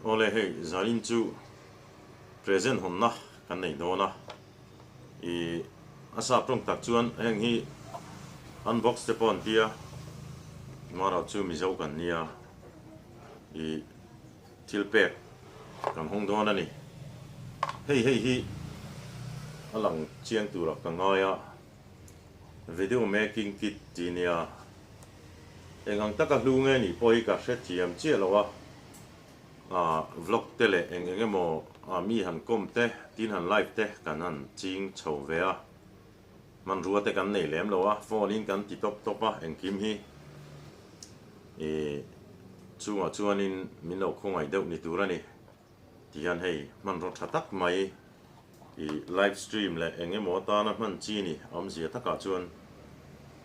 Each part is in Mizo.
Awle hei zanin chu present hawnna kan nei dawn a, ih a sap tawng tak chuan heng hi unbox te pawh an tia, marawh chu Mizo kan nia ih thil pek kan hawng dawn a ni. Hei hei hi a lang chiang turah ka ngai a. Video making kit ti nia. Eng ang taka hlu nge nih pawh hi ka hrethiam chiah lo a, ah vlog te leh eng eng emaw ah mi han kawm te, tin han live te kan han ching chho ve a, hmanrua te kan nei lem lo a, phone in kan ti tawp tawp a engkim hi ih chungah chuanin min lo khawngaih deuh ni tur a ni. Ti hian hei hmanraw tha tak mai i live stream leh eng emaw atana hman chi ni awmzia takah chuan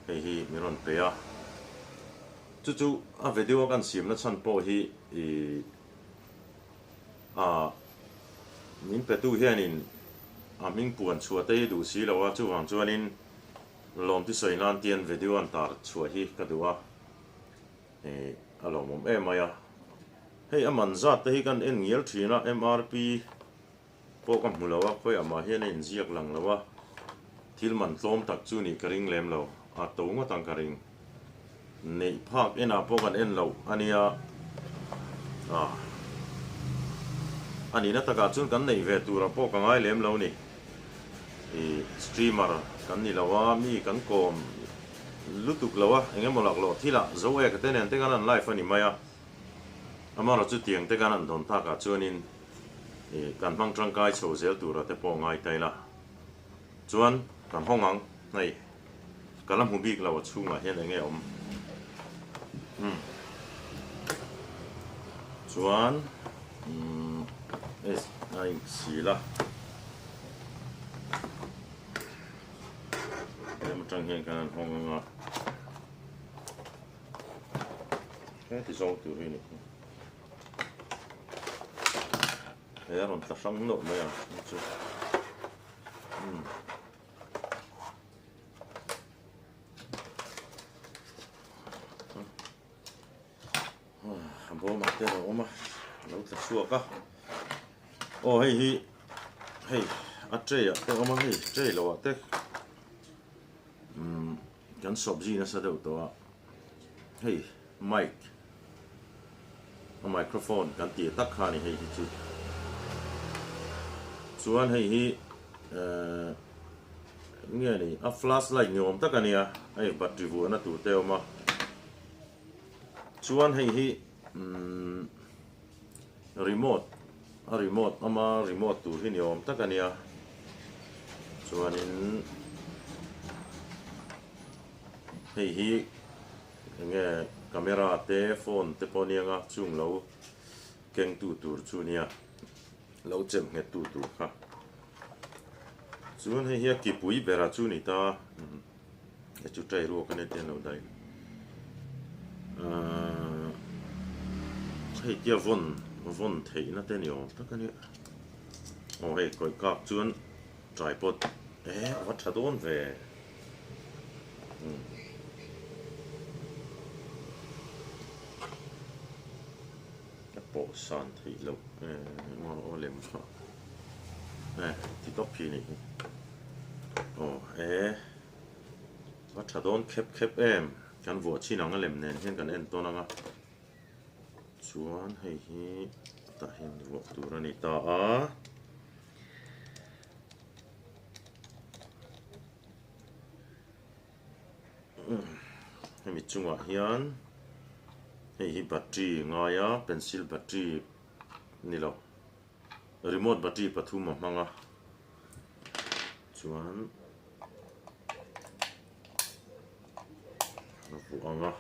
hei hi min rawn pe a. Chu chu a video a kan siamna chhan pawh hi i a min petu hianin a hming puan chhuah te hi duh si lo a, chuvang chuanin lawmti sawi nan tian video an tar chhuah hi ka duh a. Ih a lawmawm em mai a. Hei a man zat te hi kan en ngial thin a, MRP pawh ka hmu lo a, khawiah mah hian a inziak lang lo a, thil man tlawm tak chu nih ka ring lem lo, a to ngawt ang ka ring. Neih phak enah pawh kan en loh a nia, ah a nihna takah chuan kan neih ve turah pawh ka ngai lem lo ni. Ih streamer kan ni lo a, mi kan kawm. Lutuk lo a, eng emaw laklawh thil ah zo ek te nen te khan an live a ni mai a, amaherawh chu tiang te khan an dawn tak ah chuanin ih kan hmang tangkai chho zel tur ah te pawh ngai ta ila chuan kan hawng ang hei ka la hmu bik lo a chhung ah hian eng nge awm umm chuan umm a inchhil a. Tlem atang hian kan han hawng ang a, heti zawng tur hi a ni. Hei a rawn tla hrang nawlh mai a hei chu. Umm. A bawmah te a lo awm a, a lo tla chhuak a. Aw hei hi hei a tray ah te a awm a hei tray loh ah te umm kan sawpzi nasa deuh tawh a hei mic a microphone kan tih tak kha a ni hei hi chu chuan hei hi ehh nge ni a flash light ni awm tak a nia hei battery vuahna tur te a awm a. Chuan hei hi umm remote a remote ama remote tur hi ni awm tak a nia chuanin hei hi eng nge camera te phone te pawh a nia nga chung lo keng tu tur chu nia lo chem nghet tu tur kha chuan hei hi a kipui berah chu ni ta. Hei chu tray ruak a nia tih an lo daih. Ahh hei tia vawn vawn theihna te ni awm tak a nia. Aw hei kawih kak chuan tripod eh a va tha dawn ve. Umm. A pawh san theih loh eh aw lem kha eh ti tawp hi a nih hi. Aw e a tha dawn khep khep em kan vuah chin ang a lem nen hian kan en tawn ang a chuan hei hi tah hian vuah tur a ni ta a. Hemi chungah hian hei hi battery ngai a pencil battery ni lo remote battery pathum a hmang a. Chuan a vuah ang a.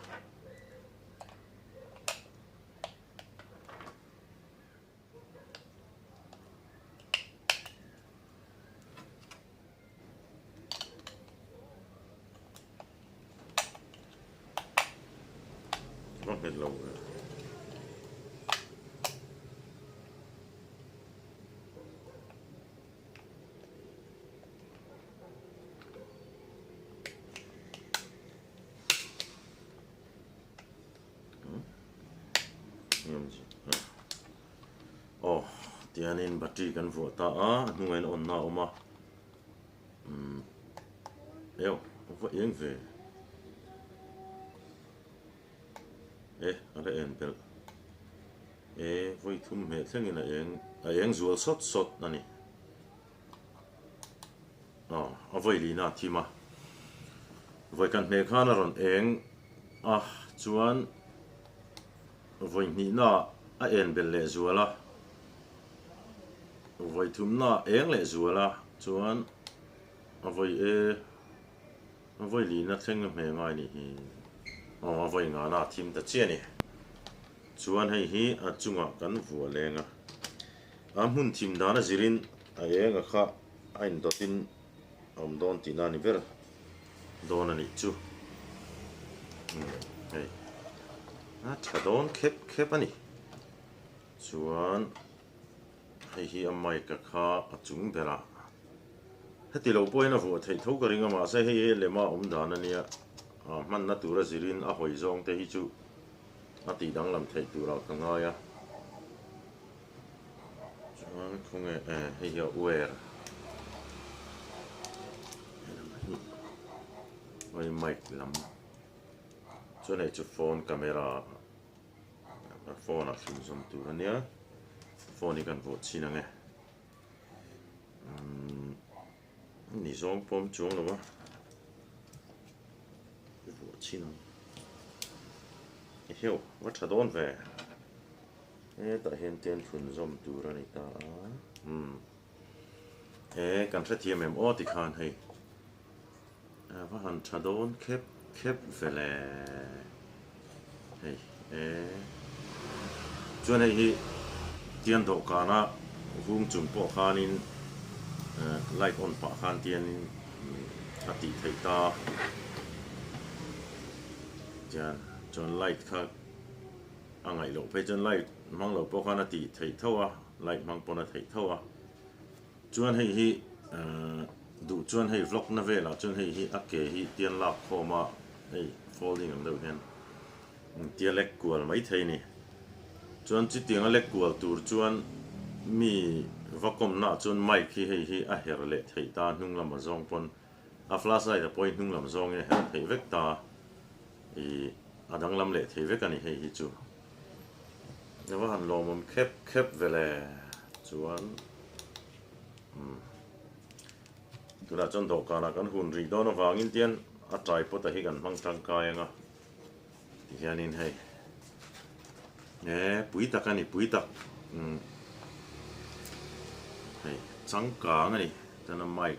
A nghet lo ve. Tianin battery kan vuah ta a, a hnungah hian on na a awm a. Umm eo a va eng ve. E a la en belh. E vawi thum hmeh thlengin a eng a eng zual sawt sawt a ni. Aw a vawi lina a thim a. Vawi kan hmeh khan a rawn eng a chuan vawi hnihna a en belh leh zual a. Vawi thumna eng leh zual a chuan a vawi e a vawi lina thleng a hmeh ngai nih hi. Aw a vawi ngana a thim ta chiah a ni. Chuan hei hi a chungah kan vuah leng a. A hmun thim dan a zirin a eng a kha a indawtin a awm dawn tihna a ni ber dawn a nih chu. Umm hei a tha dawn khep khep a ni. Chuan hei hi a mic a kha a chung ber a, heti lo pawhin a vuah theih tho ka ring a mahse hei hi lema awm dan a nia, hmanna tura zirin a hawi zawng te hi chu a tih danglam theih turah ka ngai a. Chuan khawnge e hei hi a uer hei mic lam chuan hei chu phone camera phone ah hrim zawm tur a nia phone hi kan vuah chhin ang e umm ni zawng pawm chuang lo a vuah chhin ang eheu va tha dawn ve. Hetah hian tel thlun zawm tur a ni ta a, umm he kan hrethiam em aw tikhan hei a va han tha dawn khep khep ve le hei e chuan hei hi tian dawhkana hung chung pawh khanin light on pah khan tianin a tih theih ta tian chuan light kha. A ngaih loh phei chuan light hmang lo pawh khan a tih theih tho a, light hmang pawn a theih tho a. Chuan hei hi duh chuan hei vlog na velah chuan hei hi a ke hi tian lak khawm a, hei folding ang deuh hian tia lek kual mai thei a ni. Chuan chutiang a lek kual tur chuan mi va kawmna ah chuan mic hi hei hi a her leh theih ta hnung lamah zawng pawn a flashlight a pawhin hnung lam zawngin a her theih vek ta. Ih a danglam leh thei vek a ni hei hi chu. A va han lawmawm khep khep ve le chuan umm tunah chuan dawhkanah kan hun rih dawn avangin tian a tripod a hi kan hmang tangkai ang a tihianin hei e pui tak a ni pui tak umm hei changkang a ni chuan a mic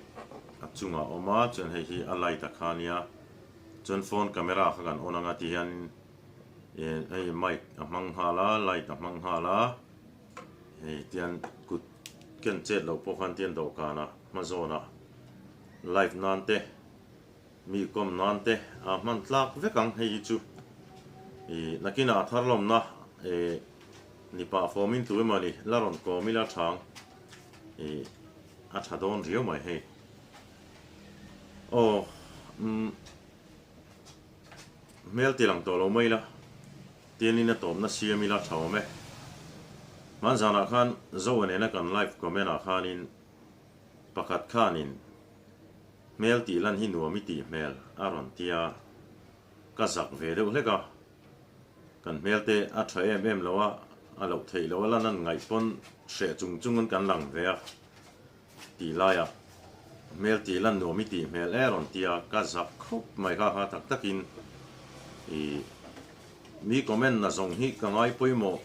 a chungah a awm a chuan hei hi a light a kha a nia. Chuan phone camera kha kan on anga ti hian ih hei mic a hmang nghal a light a hmang nghal a hei tian kut ken chet loh pawh khan tian dawhkan ah hma zawn ah live nan te mi kawm nan te a hman tlak vek ang hei hi chu ih nakinah a thar lawmna ih ni pah fawm in tu emaw ni la rawn kawm ila thang ih a tha dawn riau mai hei. Aw umm hmel ti lang tawh lo mai ila tianin a tawpna siam ila tha awm e. Hmanzanah khan Zoa nena kan live comment ah khanin pakhat khanin hmel tih lan hi nuam i tih hmel a rawn tia ka zak ve deuh hlek a. Kan hmel te a tha em em lo a, a loh theih loh a lan an ngaih pawn hreh chung chungin kan lang ve a. Tih laiah hmel tih lan nuam i tih hmel e rawn tia ka zak khawp mai kha kha tak takin i mi comment na zawng hi ka ngai pawimawh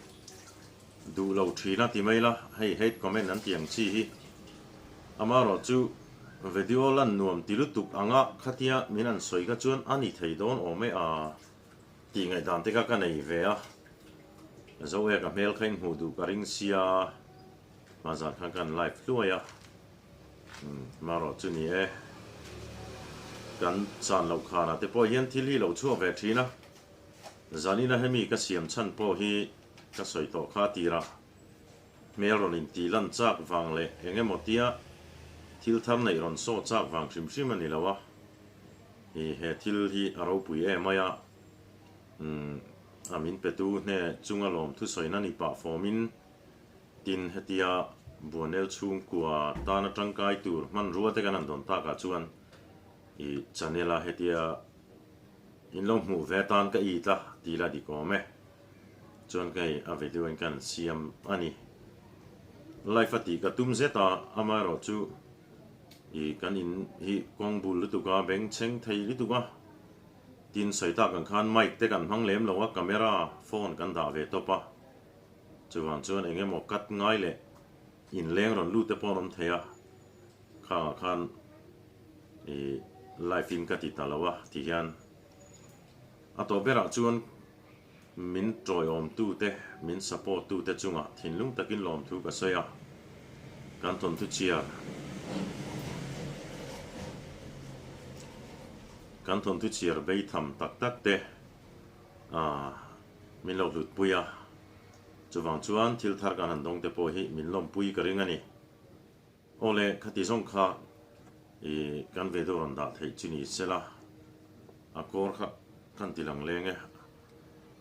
duh lo thin a ti mai la hei hate comment an tih ang chi hi amaherawh chu video lan nuam ti lutuk anga khatia min an sawi kha chuan a ni thei dawn awm e a tih ngaihdan te kha ka nei ve a zo e ka hmel kha in hmuh duh ka ring sia. Hmazah khan kan live hluai a, marawh chu ni e, kan chan loh khanah te pawh hian thil hi lo chhuak ve thin a, zanina hemi ka siam chhan pawh hi ka sawi tawh kha tirah hmel rawn intih lan chak vang leh eng emaw tia thil thar neih rawn saw chak vang hrim hrim a ni lo a, i he thil hi a ropui em mai a, a min petu hne chunga lawm thusawina ni pah fawmin. Tin, hetia Buanel chhungkua tana tangkai tur hmanrua te kan han dawn takah chuan i channel a hetia in lo hmuh ve atan ka it a tih la dik awm e. Chuan ka hei a video in ka han siam a ni. Live a tih ka tum zet a, amaherawh chu i kan in hi kawng bul lutuk a, bengchheng thei lutuk a, tin sawi tak ang khan mic te kan hmang lem lo a, camera phone kan dah ve tawp a. Chuvang chuan eng emaw cut ngai leh inleng rawn lut te pawh an awm thei a, khangah khan i live in ka ti ta lo a ti hian a tawh berah chuan min tawiawmtu te, min support tu te chungah thinlung takin lawmthu ka sawi a, kan thawnthu chhiar kan thawnthu chhiar beitham tak tak te ah Min lo hlutpui a, chuvang chuan thil thar kan han dawng te pawh hi min lawmpui ka ring a ni. Aw le, khati zawng kha i kan video rawn dah theih chu ni sela, a kawr kha kan ti lang leng e,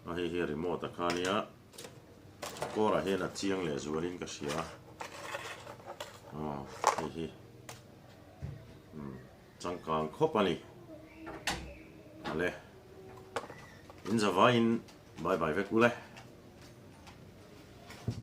a hei hi remote a kha nia, a kawrah hian a chiang leh zualin ka hria a, aw hei hi umm changkang khawp a ni. Awle. In zavaiin bye bye vek ule.